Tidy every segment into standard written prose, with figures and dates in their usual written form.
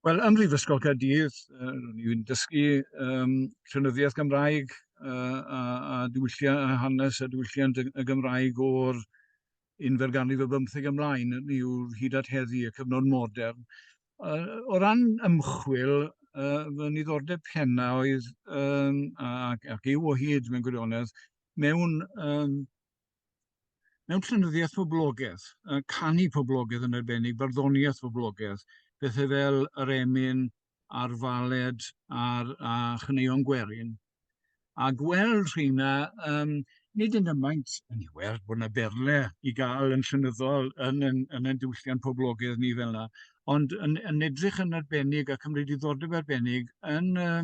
Wel, ym Mhrifysgol Caerdydd, ro'n i'n dysgu llenyddiaeth Gymraeg a, a, diwylliant, a hanes a diwylliant y Gymraeg o'r unfed ganrif y bymtheg ymlaen, hynny yw hyd at heddi, y cyfnod modern. O ran ymchwil, fy niddordeb penna oedd, ac, ac yw o hyd mewn gwirionedd, mewn um, mewn llenyddiaeth poblogaidd, canu poblogaidd yn arbennig, barddoniaeth poblogaidd, pethau fel yr emyn a'r faled a'r, a chaneuon gwerin. A gweld rheina, um, nid yn gymaint yn iwer bod yna berle i gael yn llenyddol yn, yn, yn, yn diwylliant poblogaidd ni fel yna, ond yn, yn edrych yn arbennig a cymryd diddordeb arbennig yn, uh,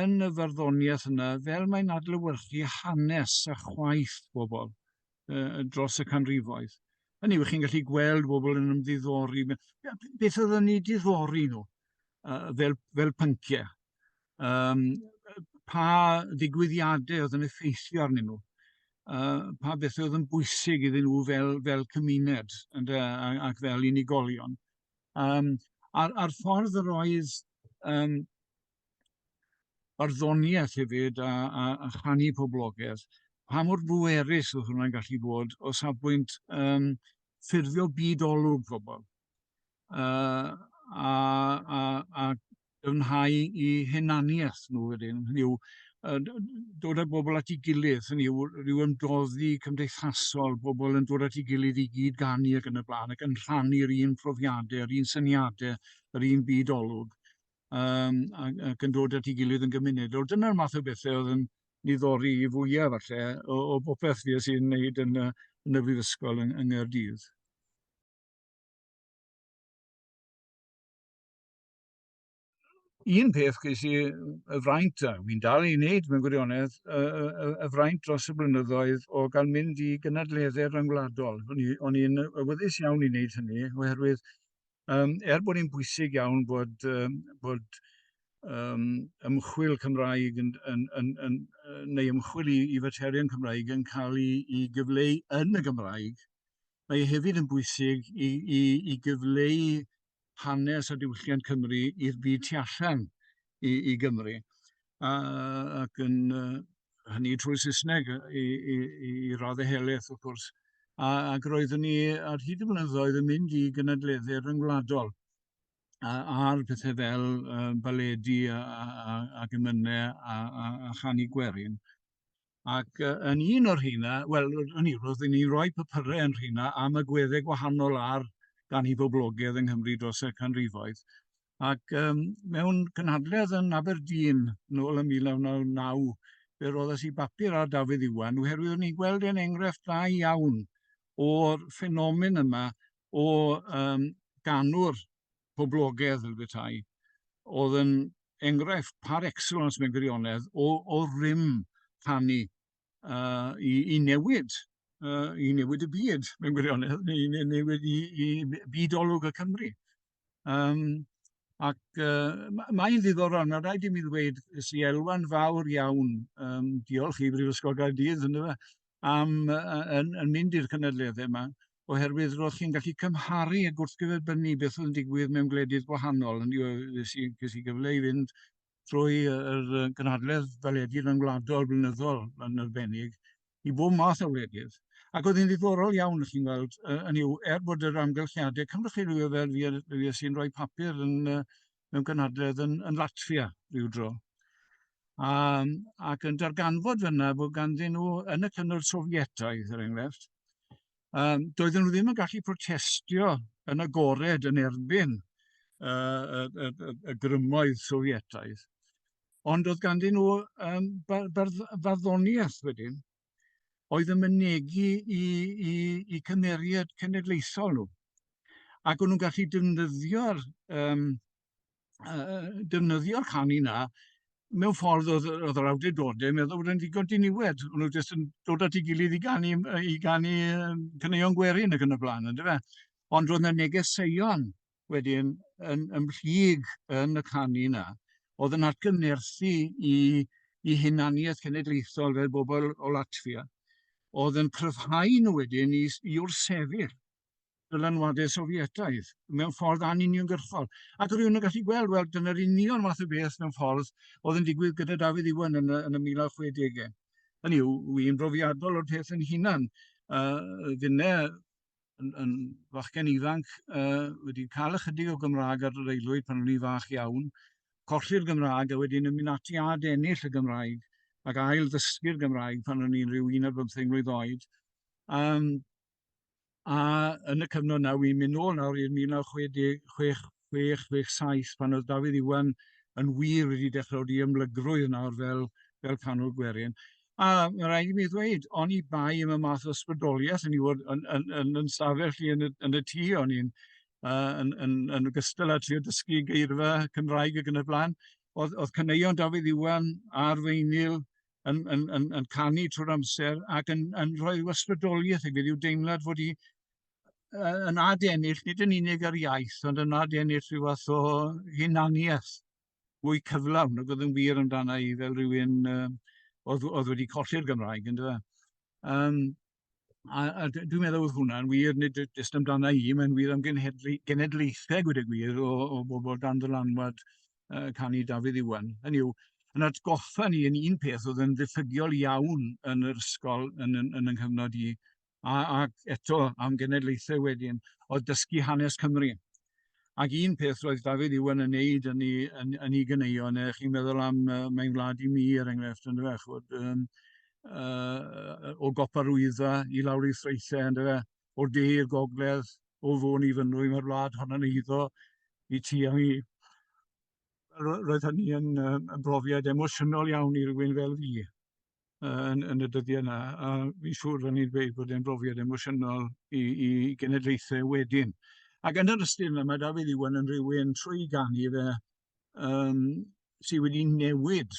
yn y farddoniaeth yna, fel mae'n adlewyrchu hanes a chwaeth bobl uh, dros y canrifoedd. Hynny yw, chi'n gallu gweld bobl yn ymddiddori, beth oedd yn ei diddori nhw uh, fel, fel pynciau. Um, pa ddigwyddiadau oedd yn effeithio arnyn nhw, uh, pa bethau oedd yn bwysig iddyn nhw fel, fel cymuned ynde, ac fel unigolion. Um, a'r, a'r ffordd yr oedd um, barddoniaeth hefyd a, a, a chanu poblogaidd, pa mor bwerus oedd hwnna'n gallu bod o safbwynt um, ffurfio byd olwg pobl uh, a, a, a dyfnhau i hunaniaeth nhw wedyn, hynny yw, dod â bobl at ei gilydd, hynny yw, rhyw ymdoddi cymdeithasol, bobl yn dod at ei gilydd i gyd ganu ac yn y blaen, ac yn rhannu'r un profiadau, yr un syniadau, yr un byd olwg, um, ac, ac yn dod at ei gilydd yn gymunedol. Dyna'r math o bethau oedd yn niddori i fwyaf, falle, o, o bopeth fi sy'n wneud yn, yn y brifysgol yng, yng Nghaerdydd. Un peth ges i y fraint, a wi'n dal i wneud mewn gwirionedd, y, y, y fraint dros y blynyddoedd o gael mynd i gynadleddau rhyngwladol. O'n i'n awyddus iawn i wneud hynny, oherwydd um, er bod hi'n bwysig iawn bod, um, bod um, ymchwil Cymraeg yn, yn, yn, yn, neu ymchwil i, i faterion Cymraeg yn cael ei, ei gyfleu yn y Gymraeg, mae e hefyd yn bwysig i, i, i gyfleu hanes a diwylliant Cymru i'r byd tu allan i, i Gymru. A, ac yn uh, hynny trwy Saesneg i, i, i raddau helaeth, wrth gwrs. A, ac roeddwn ni ar hyd y blynyddoedd yn mynd i gynadleddau rhyngwladol ar pethau fel uh, baledi a, a, a, ac emynau a, a, a chanu gwerin. Ac uh, yn un o'r rheina, wel, yn i, roeddwn ni'n rhoi papurau yn rheina am agweddau gwahanol ar ganu boblogaidd yng Nghymru dros y canrifoedd. Ac um, mewn cynhadledd yn Aberdeen nôl ym 1999, fe roddes i bapur ar Dafydd Iwan, oherwydd o'n i'n gweld e'n enghraifft dda iawn o'r ffenomen yma o um, ganwr poblogaidd fel petai, oedd yn enghraifft par excellence mewn gwirionedd o, o rym canu uh, i, i newid, uh, i newid y byd mewn gwirionedd, i, i newid i, i byd olwg y Cymru. Um, ac uh, mae'n ddiddorol, mae'n rhaid i mi ddweud, es i elwa'n fawr iawn, um, diolch i Brifysgol Gaerdydd, ynddo fe, am, uh, yn, yn mynd i'r cynadleddau yma, oherwydd roedd chi'n gallu cymharu a gwrthgyferbynnu beth oedd yn digwydd mewn gwledydd gwahanol. Hynny yw, nes i, ces i gyfle i fynd trwy yr gynhadledd faledi ryngwladol blynyddol yn arbennig i bob math o wledydd. Ac oedd hi'n ddiddorol iawn, chi'n gweld, hynny yw, er bod yr amgylchiadau, cymrwch chi rhywun fel fi, fi sy'n rhoi papur yn, mewn gynhadledd yn, yn Latvia rhyw dro. A, ac yn darganfod fyna bod ganddyn nhw yn y cyfnod Sofietaidd, er enghraifft, Um, doedden nhw ddim yn gallu protestio yn agored yn erbyn uh, y, y, y, y grymoedd Sofietaidd. Ond oedd ganddyn nhw um, bar, bar, farddoniaeth wedyn, oedd yn mynegi i, i, i cymeriad cenedlaethol nhw. Ac o'n nhw'n gallu defnyddio'r um, uh, defnyddio'r canu na mewn ffordd oedd, oedd yr awdurdodau yn meddwl bod yn ddigon diniwed. O'n nhw jyst yn dod at ei gilydd i ganu, i ganu caneuon gwerin ac yn y blaen, ynddo fe? Ond roedd yna negeseuon wedyn yn ymhlyg yn y canu yna, oedd yn atgyfnerthu i, i hunaniaeth cenedlaethol fel bobl o Latvia, oedd yn cryfhau nhw wedyn i, i wrthsefyll. dylanwadau Sofietaidd mewn ffordd anuniongyrchol. Ac rwy'n yn gallu gweld, wel, dyna'r union fath o beth mewn ffordd oedd yn digwydd gyda Dafydd Iwan yn y, yn y 1960au. Hynny yw, wy'n brofiadol o'r peth yn hunan. Finne yn, yn fachgen ifanc wedi cael ychydig o Gymraeg ar yr aelwyd pan o'n i fach iawn, colli'r Gymraeg a wedyn yn mynd ati ad ennill y Gymraeg ac ail ddysgu'r Gymraeg pan o'n i'n rhyw 11 mlwydd oed. Um, a yn y cyfnod na, wy'n mynd nôl nawr i'r 1966, 67, pan oedd Dafydd Iwan yn wir wedi dechrau wedi ymlygrwydd nawr fel, fel canol gwerin. A mae rhaid i mi ddweud, o'n i bai am y math o ysbrydoliaeth yn i fod yn, yn, yn, yn stafell i yn y, yn y tŷ, o'n i'n uh, yn, yn, yn ogystal â trio dysgu geirfa Cymraeg ac yn y blaen. Oedd, oedd caneuon Dafydd Iwan ar feinyl yn, yn, yn, yn canu trwy'r amser ac yn, yn rhoi rhyw ysbrydoliaeth i fi, rhyw deimlad fod i yn adennill, nid yn unig yr iaith, ond yn adennill rhyw fath o hunaniaeth mwy cyflawn, ac oedd yn wir amdana i fel rhywun oedd, oedd wedi colli'r Gymraeg, yn dweud. Um, a, a dwi'n meddwl oedd hwnna'n wir, nid jyst amdana i, mae'n wir am genhedlu, genedlaethau, gwed y gwir, o, o bobl dan ddylanwad canu Dafydd Iwan. Hynny yw, yn atgoffa ni yn un peth oedd yn ddiffygiol iawn yn yr ysgol yn, yn, yn, yn nghyfnod i, a, ac eto am genedlaethau wedyn, oedd dysgu hanes Cymru. Ac un peth roedd Dafydd Iwan yn neud yn ei, yn, yn ei ganeuon, neu chi'n meddwl am uh, Mae'n Wlad i Mi, er enghraifft, yn fe, chwod, um, uh, o Goparwydda i lawr i Thraethau, yn fe, o'r de i'r gogledd, o Fôn i Fynwy, mae'r wlad hon yn eiddo i ti a mi. Roedd hynny yn, yn brofiad emosiynol iawn i rywun fel fi yn, yn y dyddiau yna, a fi'n siŵr o'n i'n dweud bod e'n brofiad emosiynol i, i genedlaethau wedyn. Ac yn yr ystyr yna, mae Dafydd Iwan yn rhywun trwy ganu fe um, sydd wedi newid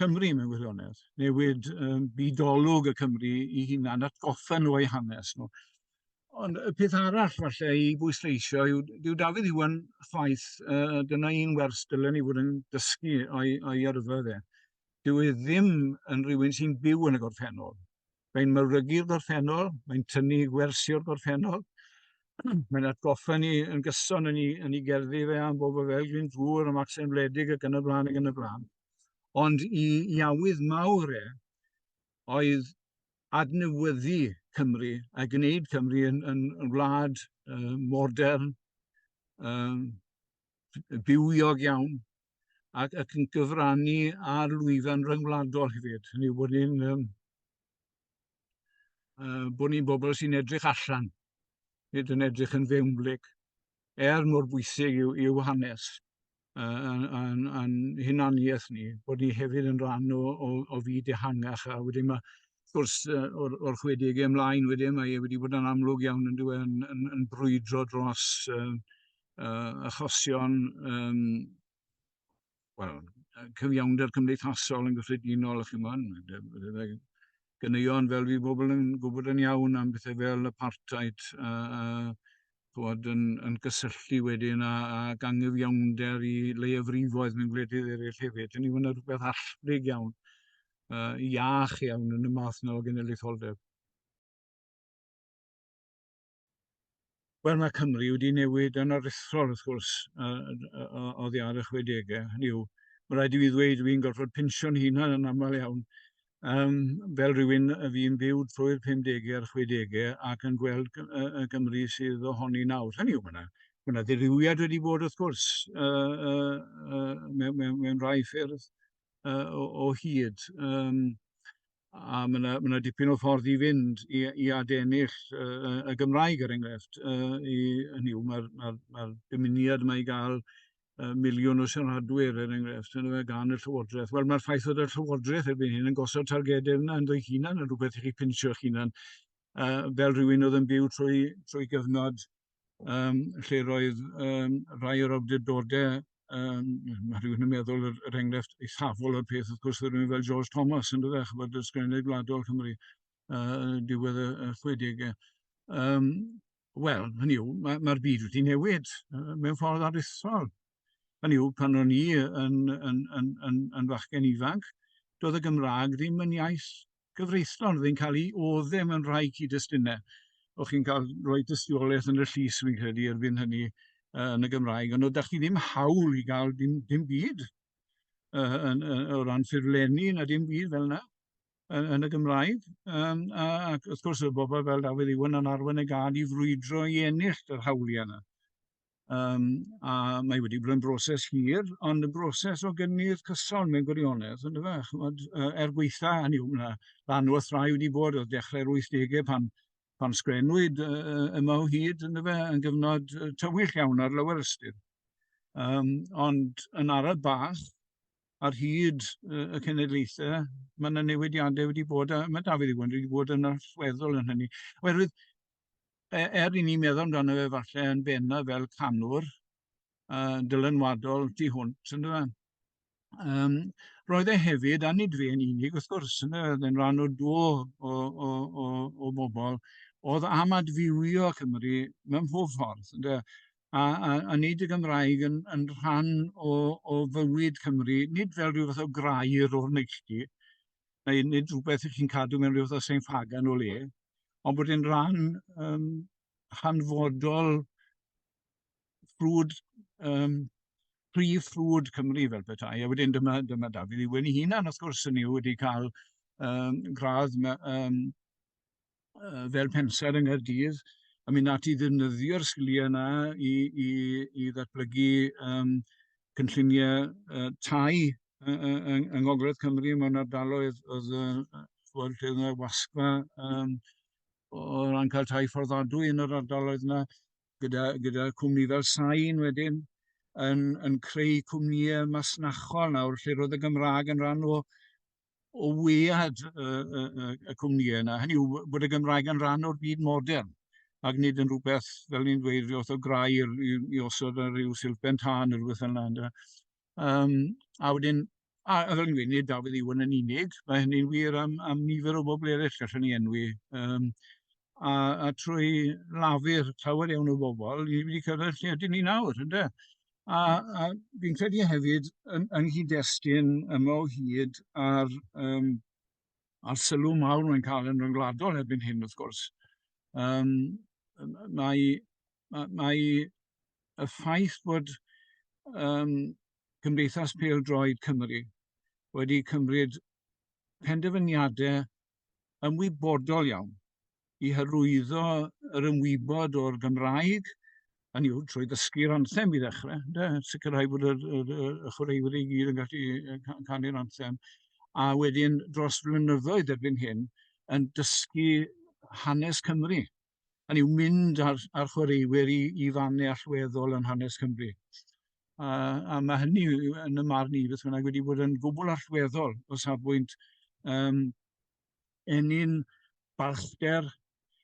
Cymru mewn gwirionedd, newid um, bydolwg y Cymru i hunan, atgoffa nhw o'i hanes nhw. Ond y peth arall falle i bwysleisio yw, dyw Dafydd Iwan chwaith, uh, dyna un wers dylen ni fod yn dysgu o'i, o'i yrfa fe. Dyw e ddim yn rhywun sy'n byw yn y gorffennol. Mae'n mawrygu'r gorffennol, mae'n tynnu gwersi o'r gorffennol, mae'n atgoffa ni yn gyson yn ei, yn ei gerddi fe am bobl fel Glyndŵr a Macsen Wledig ac yn y blaen ac yn y blaen. Ond i, i awydd mawr e oedd adnewyddu Cymru a gwneud Cymru yn, yn, yn wlad uh, modern, um, bywiog iawn, ac, ac yn gyfrannu ar lwyfan ryngwladol hefyd. Hynny yw bod ni'n um, bod ni'n bobl sy'n edrych allan, nid yn edrych yn fewnblyg, er mor bwysig yw, yw hanes a'n, a'n, a'n hunaniaeth ni, bod ni hefyd yn rhan o, o, o fyd ehangach, a wedyn mae, wrth gwrs, o'r, or 60au ymlaen wedyn, mae e wedi bod yn amlwg iawn yn dyw e, yn, yn, yn brwydro dros uh, achosion um, wel, cyfiawnder cymdeithasol yn gyffredinol, chi'n gwybod, ganeuon fel fi bobl yn gwybod yn iawn am bethau fel apartheid, a, a chwbod, yn, yn gysylltu wedyn â, â gangyfiawnder i leiafrifoedd mewn gwledydd eraill hefyd. Hynny yw, rhywbeth allblyg iawn, uh, iach iawn yn y math yna o genedlaetholdeb. Wel, mae Cymru wedi newid yn aruthrol, wrth gwrs, oddi ar y 60au. Hynny yw, mae rhaid i fi ddweud, fi'n gorfod pinsio'n hunan yn aml iawn, um, fel rhywun y fi'n byw trwy'r 50au a'r 60au ac yn gweld y, y Gymru sydd ohoni nawr. Hynny yw, mae yna mae yna ddirywiad wedi bod, wrth gwrs, uh, uh, uh, mewn, mewn, mewn rhai ffyrdd uh, o, o hyd. Um, a mae yna, ma dipyn o ffordd i fynd i, i adennill uh, y Gymraeg, er enghraifft. Uh, i, hynny yw, mae'r ma, ma dymuniad yma i gael uh, miliwn o siaradwyr, er enghraifft, yn fe, gan y Llywodraeth. Wel, mae'r ffaith fod y Llywodraeth erbyn hyn yn gosod targedau yna ynddo'i hunan yn rhywbeth i chi pinsio'ch hunan, uh, fel rhywun oedd yn byw trwy, trwy gyfnod um, lle roedd um, rhai o'r awdurdodau, um, mae rhywun yn meddwl yr, yr enghraifft eithafol o'r peth, wrth gwrs, rhywun fel George Thomas, yn dod chybod, ysgrifennydd gwladol Cymru, uh, diwedd y, y 60au. Um, Wel, hynny yw, mae'r mae byd wedi newid uh, mewn ffordd aruthrol. Hynny yw, pan o'n i yn, yn, yn, yn, yn fachgen ifanc, doedd y Gymraeg ddim yn iaith gyfreithlon, oedd hi'n cael ei odde mewn rhai cyd-destunau. O'ch chi'n cael rhoi dystiolaeth yn y llys, fi'n credu, erbyn hynny yn y Gymraeg, ond oedd 'da chi ddim hawl i gael dim byd o ran ffurflenni na dim byd fel yna yn y Gymraeg. Ac wrth gwrs, y bobl fel Dafydd Iwan yn arwain y gad i frwydro i ennill yr hawliau yna. A mae wedi bod yn broses hir, ond yn broses o gynnydd cyson mewn gwirionedd, yndyfe? Chimod, er gweitha, hynny yw, ma' 'na lanw a thrai wedi bod o dechrau'r 80au pan sgrennwyd Yma o Hyd, yndyfe, yn gyfnod tywyll iawn ar lawer ystyr. Ond yn araf bach, ar hyd y cenedlaethau, mae yna newidiadau wedi bod, a mae Dafydd Iwan wedi bod yn allweddol yn hynny. Oherwydd, er i ni meddwl amdano fe falle yn benna fel canwr, dylanwadol tu hwnt, yndyfe? Roedd e hefyd, a nid fe yn unig wrth gwrs, yndyfe, oedd e'n rhan o do o bobl oedd am adfywio Cymru mewn pob ffordd, yndyfe? A nid y Gymraeg yn rhan o fywyd Cymru, nid fel rhyw fath o grair o'r neilltu, neu nid rhywbeth ych chi'n cadw mewn rhyw fath o Sain Ffagan o le, ond bod e'n rhan hanfodol ffrwd, prif ffrwd Cymru fel petai. A wedyn dyma Dafydd Iwan ei hunan, wrth gwrs, yn yw wedi cael gradd fel pensaer yng Nghaerdydd, a mynd ati i ddefnyddio'r sgiliau yna i ddatblygu cynlluniau tai yng Ngogledd Cymru mewn ardaloedd oedd lle oedd yna wasgfa o ran cael tai fforddadwy yn yr ardaloedd yna, gyda cwmni fel Sain wedyn, yn creu cwmnïau masnachol nawr, lle roedd y Gymraeg yn rhan o wead y cwmnïau yna. Hynny yw bod y Gymraeg yn rhan o'r byd modern, ac nid yn rhywbeth, fel ni'n dweud, rhyw fath o grair i osod ar ryw silfen tân neu rhywbeth fel yna. A wedyn, a fel ni'n dweud, nid Dafydd Iwan yn unig, mae hynny'n wir am nifer o bobl eraill gallwn ni enwi. A trwy lafur llawer iawn o bobl, ni wedi cyrraedd lle ydyn ni nawr, ynde? A fi'n credu hefyd, yng nghyd-destun Yma o Hyd a'r sylw mawr mae'n cael yn ryngwladol erbyn hyn, wrth gwrs, mae y ffaith bod Cymdeithas Pêl-droed Cymru wedi cymryd penderfyniadau ymwybodol iawn i hyrwyddo yr ymwybod o'r Gymraeg, hynny yw trwy ddysgu'r anthem i ddechrau, ynde? Sicrhau bod y chwaraewyr i gyd yn gallu canu'r anthem, a wedyn dros flynyddoedd erbyn hyn yn dysgu hanes Cymru. Hynny yw mynd â'r chwaraewyr i fannau allweddol yn hanes Cymru. A mae hynny yn y marn i beth bynnag wedi bod yn gwbl allweddol o safbwynt ennyn balchder,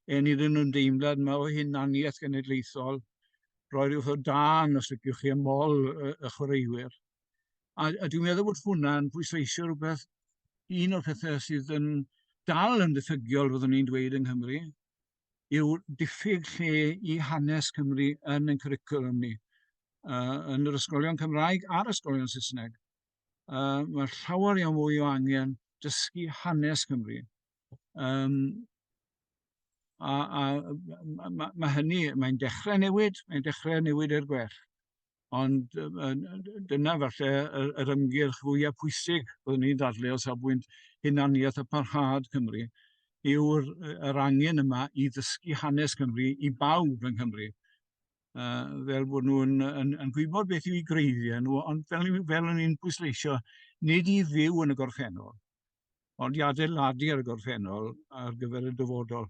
ennyn yn ymdeimlad yma o hunaniaeth genedlaethol, rhoi rhyw fath o dân, os liciwch chi, ym mol y chwaraewyr. A dwi'n meddwl bod hwnna'n pwysleisio rhywbeth, un o'r pethau sydd yn dal yn ddiffygiol, fyddwn ni'n dweud yng Nghymru, yw diffyg lle i hanes Cymru yn ein cwricwlwm ni, yn yr ysgolion Cymraeg a'r ysgolion Saesneg. Mae llawer iawn mwy o angen dysgu hanes Cymru. A mae hynny, mae'n dechrau newid, mae'n dechrau newid i'r gwell. Ond dyna falle yr ymgyrch fwyaf pwysig byddwn ni'n dadlau o safbwynt hunaniaeth a parhad Cymru yw'r yr angen yma i ddysgu hanes Cymru i bawb yng Nghymru. Fel bod nhw'n yn gwybod beth yw eu gwreiddiau nhw, ond fel o'n i'n pwysleisio, nid i fyw yn y gorffennol, ond i adeiladu ar y gorffennol ar gyfer y dyfodol.